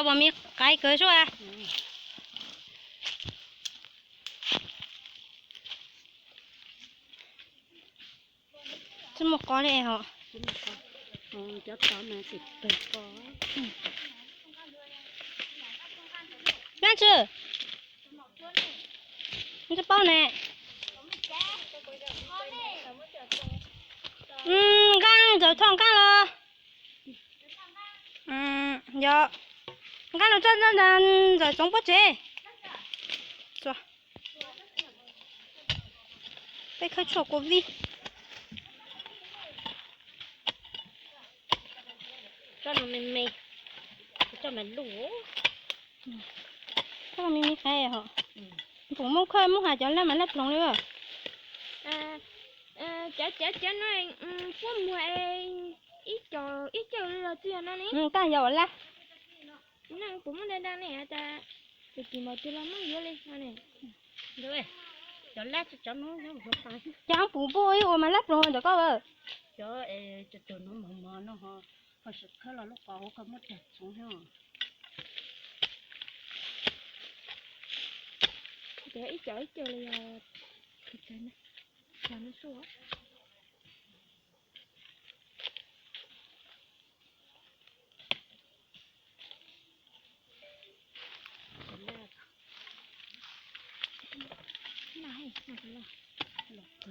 Pom me qaib kawg xwb. Tsis muaj qos li hos. Cov tod mas tim pawg qos. Dab tsi? Tsis paub ne. Nqeeb, ntxawm txhob nqeeb los. Yog nqeeb los tso ntawm ntxawm tsoov pob tsev. Peb khawb tshuaj kua vij. Tso no me me, tso mas luj. Tso me me qe hos. Pum Moob khawb Moob has cov lab mas lab ploog li. Cov cov cov no puab muag ib co ib co los tsis yog no ne. Taj yog lab. Neeg puas muaj dab dab ne tas, tus kis mos twg los muab yuav li no ne. Cov lab tsis cov no, cov pum puab ib ua mas lab ploog ntawm koj. Cov es tus tus no mos mos no ho, ho sim khawb los lub qos ua koj muab tag txoov no. Cov ib co ib co li yog, cov no xua.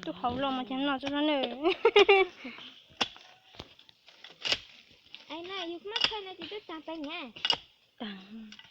Tus hauv los mas cas no tso ne. Yus muab thaij no ces twb tag peb nyab. Tag.